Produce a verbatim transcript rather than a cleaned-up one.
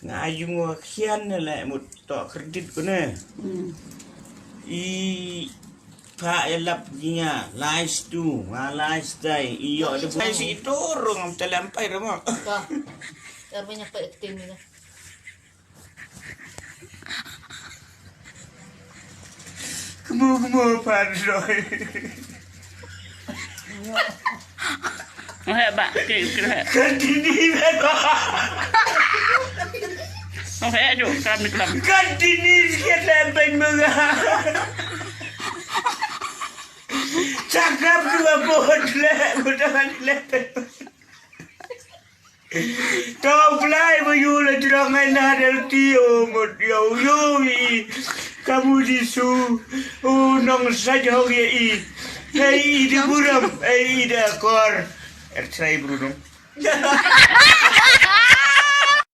Nga yung wa khian ne le mut to kredit ko ne. I pa ya lap nia lai stu nga lai stai i yo de bai si itu rung am telam pai rama. Ka. Kami nyapa acting ni. Kemu kemu pan roi. Ngehek ba ke ke ngehek. Kan dini ba. Ngehek ju kram ni kram. Kan dini sikit le pen menga. Cakap dua bot le mudahan le pen. Tau plai ba yu la jrong ai na del ti o mot yo yo i. Kamu disu o nong sa jong ye i. Hei i de buram hei i de kor. Er trai brunong.